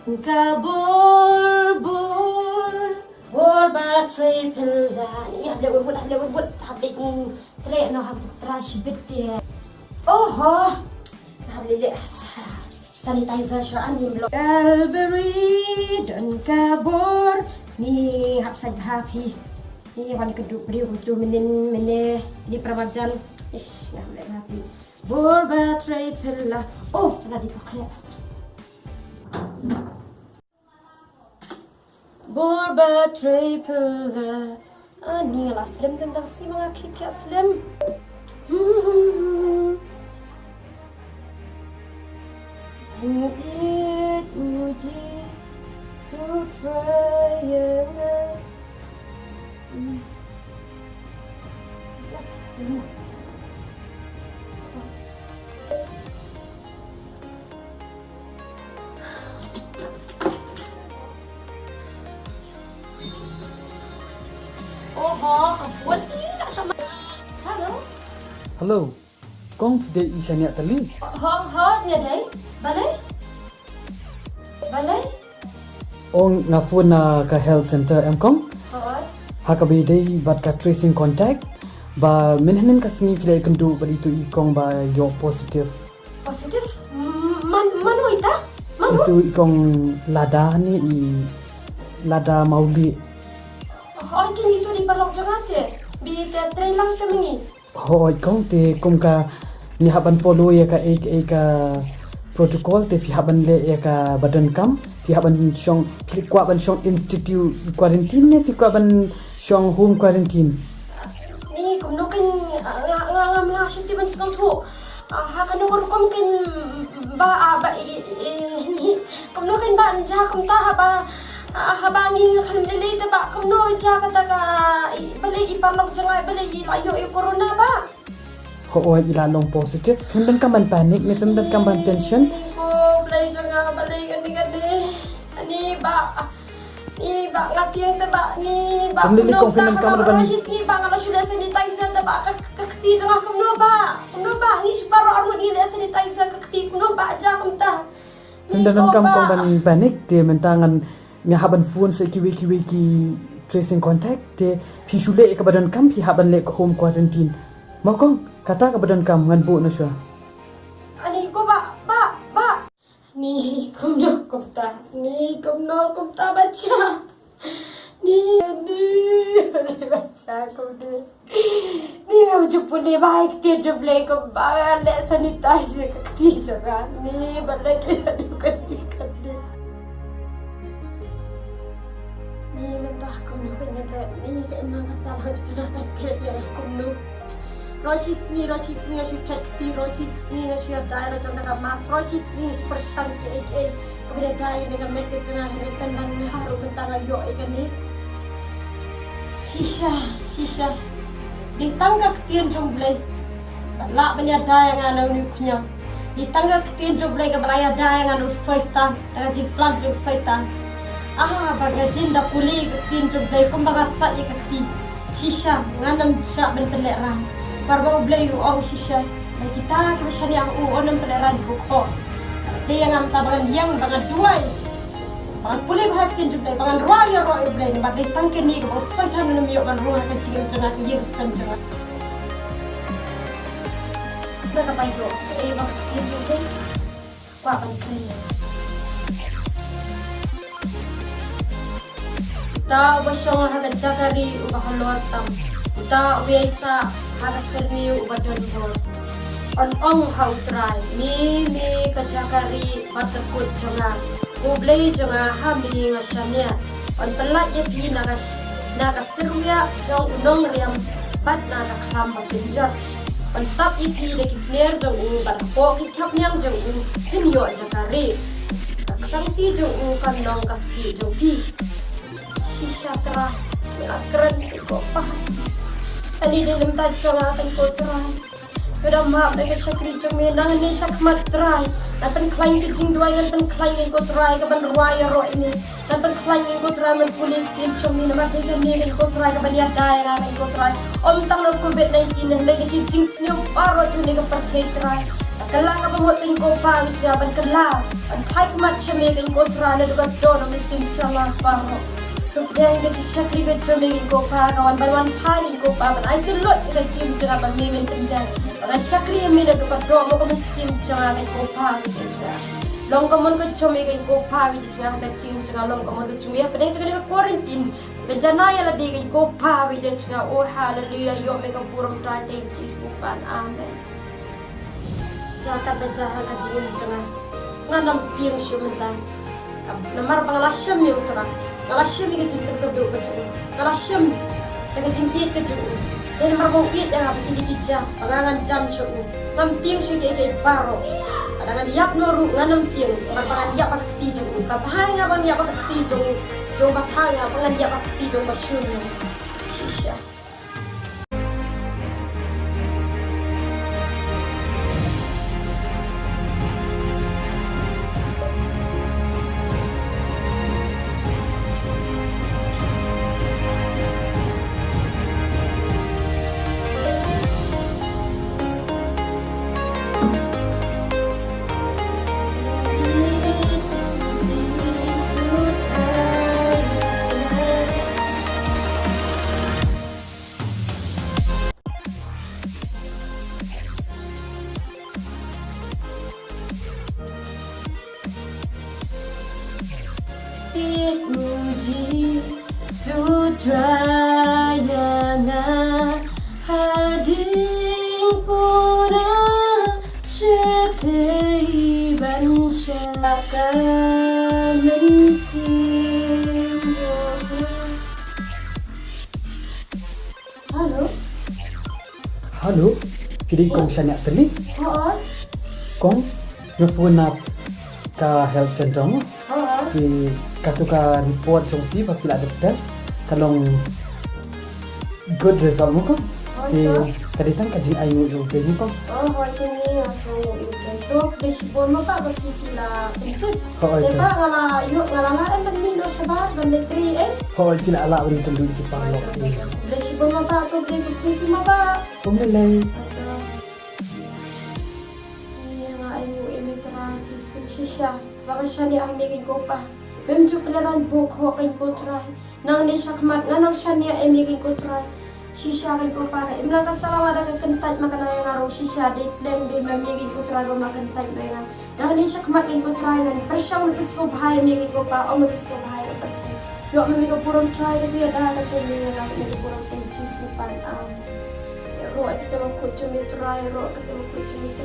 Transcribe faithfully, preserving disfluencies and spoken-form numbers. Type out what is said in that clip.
Ka bor bor bor ba trei phylla. Ni hap leh wut wut, hap leh wut wut, hap leh, mm, trei noh, hap trei shibit te. Oho. Hap leh leh sanitizer sha ani mlo. Calvary don ka bor. Ni hap sait bha phi. Ni wan ka du briew tu mynnin mynne ni pramarjan. Ish, ni hap leh bha phi. Bor ba trei phylla. Oh, la di pakhle. Bor ba trei phylla. Ani la slem dem dang si manga khik khia slem. It uji su trei ya nga. Oho, ka phone ki la sama. Hello. Hello. Kong, dei i Shania Tali. Ho, ho, ne dei. Balei? Balei? Ong, nga phone na ka health center em kong. Hoi. Ha kaba ïadei bad ka tracing contact. Ba mynhynnin ka sngi phi la ïakynduh bad itu i kong ba ïoh positive. Positive? Mm, man, mano ita? Mano? Itu i kong Lada ni, i Lada Mawlieh. Hoi, kin itu dei paralok jong nga te. Bi te trei lang te mynni. Hooid kong, te kum ka ngi hap ban follow ïa ka, ïa ka, ïa ka protocol, te phi hap ban leh ïa kaba donkam, phi hap ban shong, phi kwah ban shong institute quarantine ne phi kwah ban shong home quarantine? Ni kumno kin, ah, nga, nga, ngam lah shuh te ban sngewthuh. Ah, ha kano ka rukom kin ba, ah, ba, i, i, i, ni kumno kin ba, ja kumta haba, ah, haba ngi khlem lei lei te ba kumno ja kata ka, i, balei i paralok jong nga, balei i la ïoh ïa u corona ba. Hooid, i la long positive. Phim donkam ban panic ne phim donkam ban tension. Ko Blei jong nga, balei kane kane. Ani ba, ni ba nga tieng te ba, ni ba. Pynlili kong, phim donkam ban. Shi sngi ba nga la shu leh sanitizer te ba ka, ka kti jong nga kumno ba. Kumno ba ngi shu baroh arngut ngi leh sanitizer, ka kti kumno ba ja kumta. Phim donkam kong ban panic, te mynta ngan, nga hap ban phone sa kiwei kiwei ki tracing contact, te phi shu leh kaba donkam, phi hap ban leh home quarantine. Mo kong, kata kaba donkam ngan buh noh shuwa. Ani ko ba, ba, ba. Ni kumno kumta, ni kumno kumta ba ja. Ni, ni, ni ba ja kumne. Ni ngam ju pule ba ha ka ktien jong U Blei kumba nga leh sanitize ïa ka kti jong nga. Ni balei ki ïa duh kane kane. Ni mynta kumno ka ngan leh, ni ka imlang ka sahlang ka jong nga kan treh ïa la kumno. Roi shi sngi, roi shi sngi nga shu thet kti, roi shi sngi nga shu ïada ïa la jong da ka mask, roi shi sngi nga shu pyrshang kiei kiei kaba ïada ïa ka met ka jong nga, hynrei tang ban nga ruh mynta nga ïoh ïa kane. Shisha, shisha. Dei tang ka ktien jong U Blei ba lah ban ïada ïa nga na une u khñiang. Dei tang ka ktien jong U Blei kaba la ïada ïa nga na u Soitan, na ka jingplan jong u Soitan. Ah, ba nga jin da pule ka ktien jong U Blei kumba nga sait ïa ka kti. Shisha, ngan ym shah ban pynlehrain. Namar ba U Blei u ong shisha ba kita kiba shaniah ha u un ym pynlehrain. Ba U Blei ïa nga mynta ba ngan ïeng, ba ngan duwai, ba ngan pule bha ïa ka ktien jong U Blei, ba ngan rwai ïaroh ïa U Blei, namar dei tang kane kaba u Soitan un ym ïoh ban rung ha ka jingim jong nga, ka ïing ka sem jong nga. Ba ka bai ïoh kaei ba ka ktien jong U Blei. Kwah ban trei. Uta uba shong ha ka jaka rieh uba halor tam, uta uba ïaisah ha ka syrngiew uba don bor. Yn ong ha U Trai, me, me ka jaka rieh bad ka kut jong nga, ko Blei jong nga, ha me nga shaniah. Yn pyllait ïa phi na ka, na ka syrwiak jong u nongriam bad na ka khlam ba pynjot. Yn tap ïa phi da ki sner jong u bad hapoh ki khapniang jong u phin ïoh jaka rieh. Ka ksangti jong u kan long ka stieh jong phi. Shisha Trai, me la kren, ko Pa. Ani dei lem ta jong nga kan, ko Trai. Ka dei map na ka shakri jong me, nang ne shakhmat Trai. Ngan pynkhlaiñ ka jingduwai, ngan pynkhlaiñ, ko Trai, ka ban rwai ïaroh ïa me. Ngan pynkhlaiñ, ko Trai, ban pule ka ktien jong me, namar dei kane, ko Trai, ka ban ïada ïa nga, ko Trai. Ym tang na covid nineteen, hynrei na ki jingsniew baroh jong kane ka pyrthei Trai. Ka Kylla kaba mut keiñ ko Pa ïa ka jingïaid ban kylla ban phai khmat sha me keiñ ko Trai naduh ba don ha ka mynsiem jong nga baroh. To pdiang ïa ka jingshakri ka jong me keiñ ko Pa, ka wan ban wan phai keiñ ko Pa ban aiti lut ïa ka jingim jong nga ba me men pyndiang. Ba ngan shakri ïa me naduh ba don ha ka mynsiem jong nga keiñ ko Pa ïa ka jingim. Long ka mon ka jong me keiñ ko Pa ïa ka jingim, ka jingim jong nga long ka mon ka jong me hapdeng jong kane ka quarantine. Ka janai ïa lade keiñ ko Pa ïa ka jingim. Oh haleluya, ïoh me ka burom Trai, thank you Spirit. Amen. Jaka da jaka ka jingim jong nga. Nga ngam tieng shuh mynta. Namar ba nga la shem ïa u Trai. Nga la shem ïa ka jingpynkhuid ka jong u. Nga la shem ïa ka jingïeit ka jong u. Dei namar ba u ïeit ïa nga ba kine ki jia ba nga ngan jan sha u. Ngam tieng shuh ïa kiei kiei baroh. Lada ngan ïap noh ruh nga ngam tieng. Namar ba ngan ïap ha ka kti jong u. Ka bha ïa nga ban ïap ha ka kti jong u. Jong ba bha ïa nga ba ngan ïap ha ka kti jong ba shun ïa nga. Shisha. It u Jisu Trai ïa nga hadien pura shakri ban shaka mynsiem. Hello. Hello, phi dei kong Shania Tylli? Hooid. Kong, nga phone na ka health center mo. Hooid. Ki, kato ka report jong phi ba phi la dep test ka long good result mo kong. Hooid, ki, kong. Ka dei tang ka jingainguh jong phi mo kong. Hooid, kong, nga sngewnguh ïa u kong. To, khublei shibun mo ba phi la pynthut. Hooid, kong. Te ba nga la ïoh, nga la lah em ban mih noh shabar ban leit trei eh. Hooid, phi la lah ban pynduh ki paralok. Hooid, kong. Khublei shibun mo ba, to khublei khublei mo ba. Khublei. Nga ainguh ïa me Trai Jisu shisha. Ba nga shaniah ha me keiñ ko Pa. Mem ju pynlehrain bok hok keiñ ko Trai. Nangne shakhmat nga nang shaniah ïa me keiñ ko Trai. Shisha keiñ ko Pa, ka imlang ka sala lada ka kyntait ma ka nang ïa nga ruh shisha dei pleng dei ma me keiñ ko Trai ba ma kyntait ma ïa nga. Nangne shakhmat keiñ ko Trai ngan pyrshang ban pynsngewbha ïa me keiñ ko Pa, ong ban pynsngewbha ïa ka pyrthei. Ïoh ma me ka burom Trai, ka jingïada ka jong me ïa nga, me ka burom keiñ Jisu Pa. Amen. Ïaroh ïa ka kti ba khuid jong me Trai, ïaroh ïa ka kti ba khuid jong me Trai.